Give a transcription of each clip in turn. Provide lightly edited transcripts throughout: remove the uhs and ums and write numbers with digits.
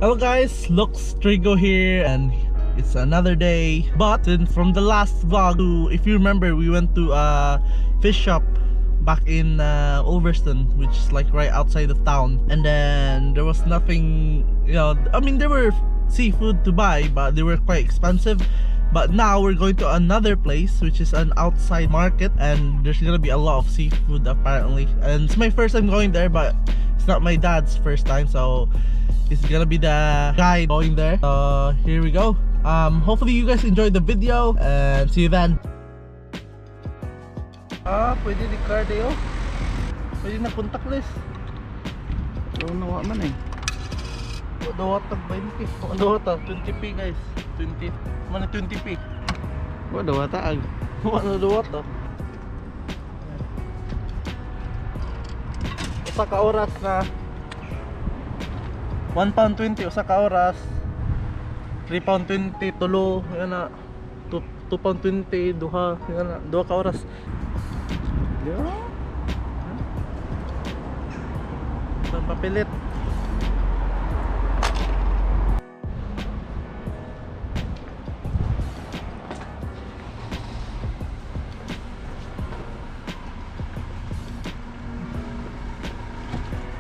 Hello guys, Lux Triggo here, and it's another day. But then from the last vlog, if you remember, we went to a fish shop back in Ulverston, which is like right outside of town. And then there was nothing, I mean, there were seafood to buy, but they were quite expensive. But now we're going to another place, which is an outside market, and there's gonna be a lot of seafood apparently. And it's my first time going there, but it's not my dad's first time, so he's gonna be the guide going there. Here we go. Hopefully you guys enjoyed the video, and see you then. Ah, pwede di cardio. Pwede na contactless. Pero nawa man eh. Dawata 20. Dawata 20p, guys. 20. Mana 20p. Wa dawa taag. Ano dawata? Usa ka oras na £1.20 usa ka oras. £3.20 tulo, yan na. £2.20 duha, yan na, duha ka oras. Yeah. Ang papilit.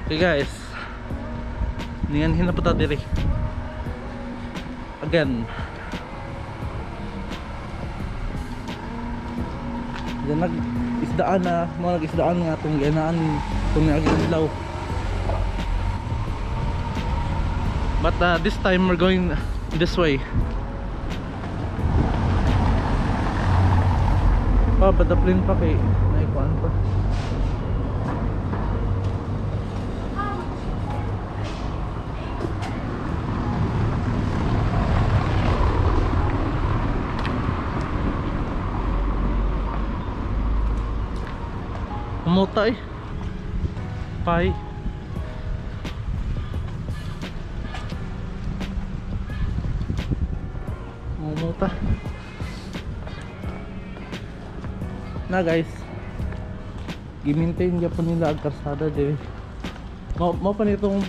Okay guys. Niyan hinapata diri. Again. Diyan nag isdaan na, mga nag-isdaan nga itong ginaan itong adlaw. But this time we're going this way. Oh, but the plane pa kay naikuan pa. Umuta eh. Pie. Umuta. Na guys. Gimaintain gyapon nila ang karsada diri. Mao pa nitong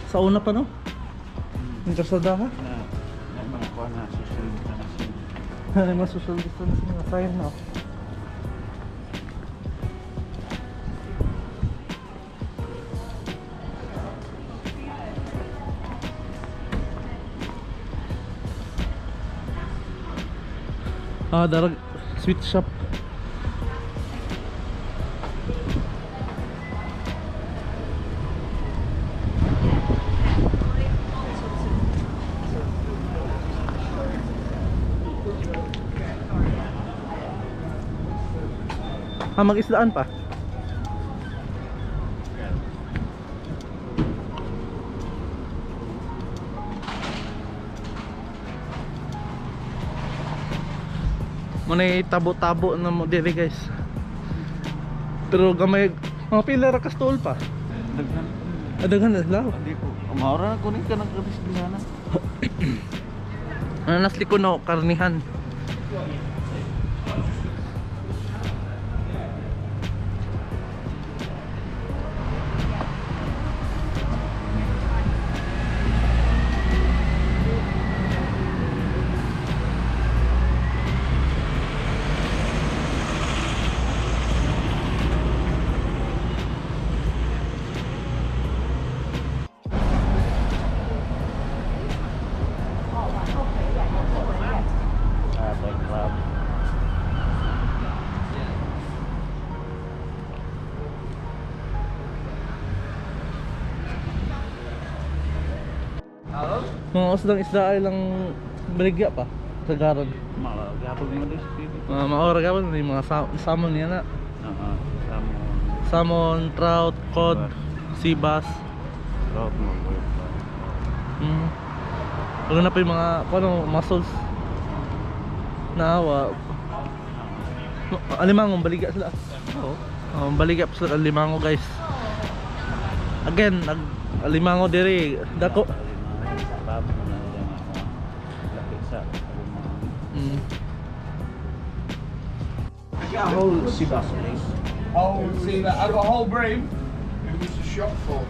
sa una pa, no? Yung karsada ha? Na na mga kuha na social distancing. Ano mga social distancing na sign, no? Ah, darag sweet shop. Ah, mag-isdaan pa. Muna tabo-tabo na mo diri, guys. Pero gamay mga pila ra ka stall pa. Daghan. Ah, daghan na sila. Hindi ko. Maura kunin ka ng kabis na. Ano nasli ko no karnihan. Ah, by club. Mga usdang isda ay lang baligya pa sa garon. Mga gapon mo dis baby. Mga maora ka ba yung mga salmon yan na. Oo, salmon. Salmon, trout, cod, sea bass. Trout mo boy. Wala na pa yung mga kung ano, mussels. Naawa. Alimango, baligya sila. Oo. Oh, baligya pa sila alimango, guys. Again, nag alimango diri. Dako. Crab mo na dyan ako. Laki sa alimango. Whole sea bass, please. Whole sea bass. I've got a whole bream. Who was the shop for?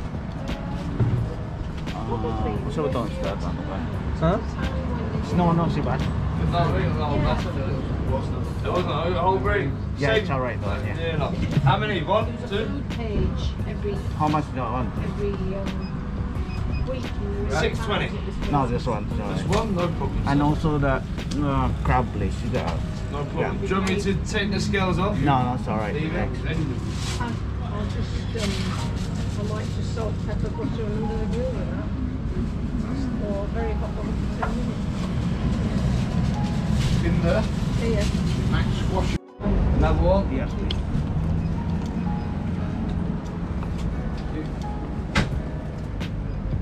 Unsa ba to? Isda ano ba? Ha? Snow no si Bat? No, that's it. It wasn't a whole green. Yeah, Same. it's alright though. Yeah. Yeah, like, how many? One, There's a two, food page every How much do you want? every week in the 6.20. No, this one. It's Just alright. one, no problem. And also the crab place. You got- No problem. Do you want me to take the scales off? No, it's alright. Leave it. Thanks. I'll just I might just salt, pepper, butter, and under the grill with that. Or very hot oven for 10 minutes. In there. Yeah. Max squash. Another one. Yes, please.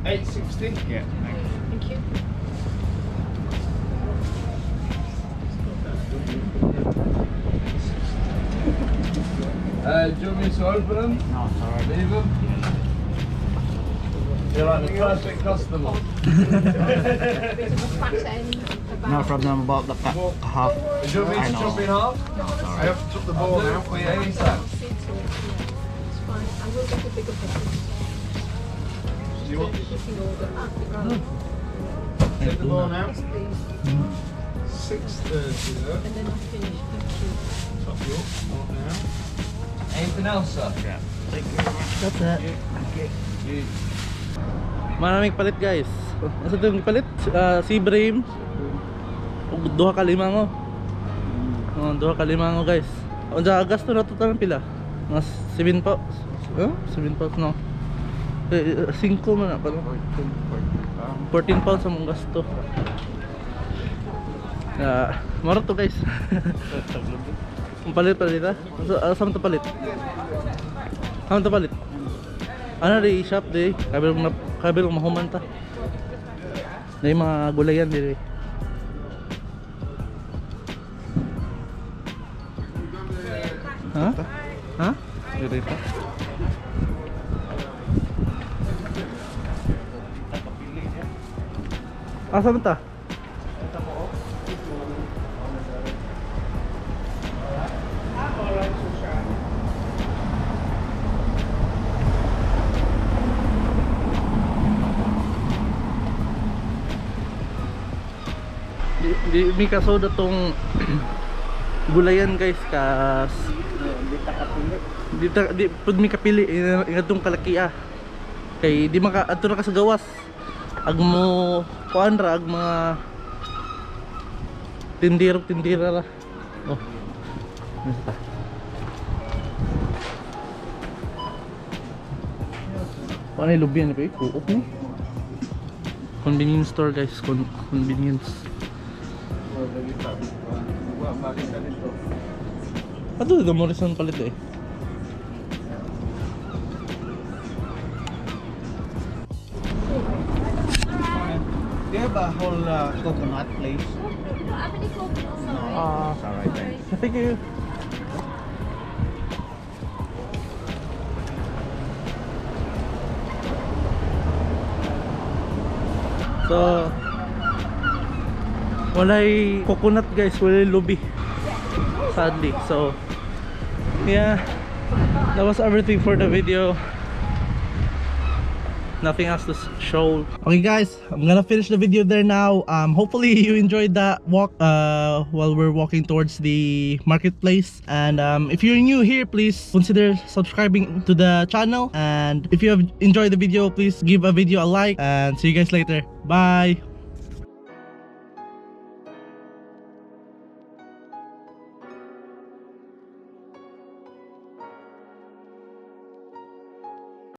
8.60. Yeah, thanks. Thank you. Do you want me to open them? No, it's alright. Leave them? You're like the perfect customer. Bit of a fat end. About No problem about the half. Do you want me I to know. chop in half? I have took the I'll ball do it now. for you anytime. Seeds all, yeah. It's fine. I will get a bigger bucket. Do you want Cooking order at the ground. take the ball now? Yes, please. 6.30 there. And then I'll finish. Thank you. Top you up now. Anything else, sir? Yeah. Thank you very much. That's it. Okay. You. Maraming palit, guys. Asa itong palit? Sea bream. Ug duha ka limango. Oh, duha ka limango, guys. Unsa gasto na total pila? Mga 7 pounds. Huh? 7 pounds, no. Eh, 5 man na pala. 14, 14 pounds among gasto. Ah, maro to, guys. Ang palit palit ha? Asa man to palit? Asa man to palit? Ano di shop di? Kabilong na kabilong mahuman ta. Na yung mga gulayan diri. Ha? Ha? Dito pa. Asa man ta? Di, di mi kasoda tong gulayan, guys, kas di ta, di pud mi kapili ingatong kalaki ah. Kay di maka adto na ka sa gawas. Ag mo kuan ra ag mga tindero tindira ra. Oh. Ano sa ta? Paano yung lubian ni Kuok ni? Convenience store, guys, convenience. Ato dito Morrison palit eh. Do you have a whole coconut place? How many coconuts? Sorry. Ah. It's alright, thanks. Thank you. So, walay coconut, guys, walay lubi. Sadly. So, yeah, that was everything for the video. Nothing else to show. Okay guys, I'm gonna finish the video there now. Hopefully you enjoyed that walk while we're walking towards the marketplace. And if you're new here, please consider subscribing to the channel. And if you have enjoyed the video, please give a video a like. And see you guys later. Bye.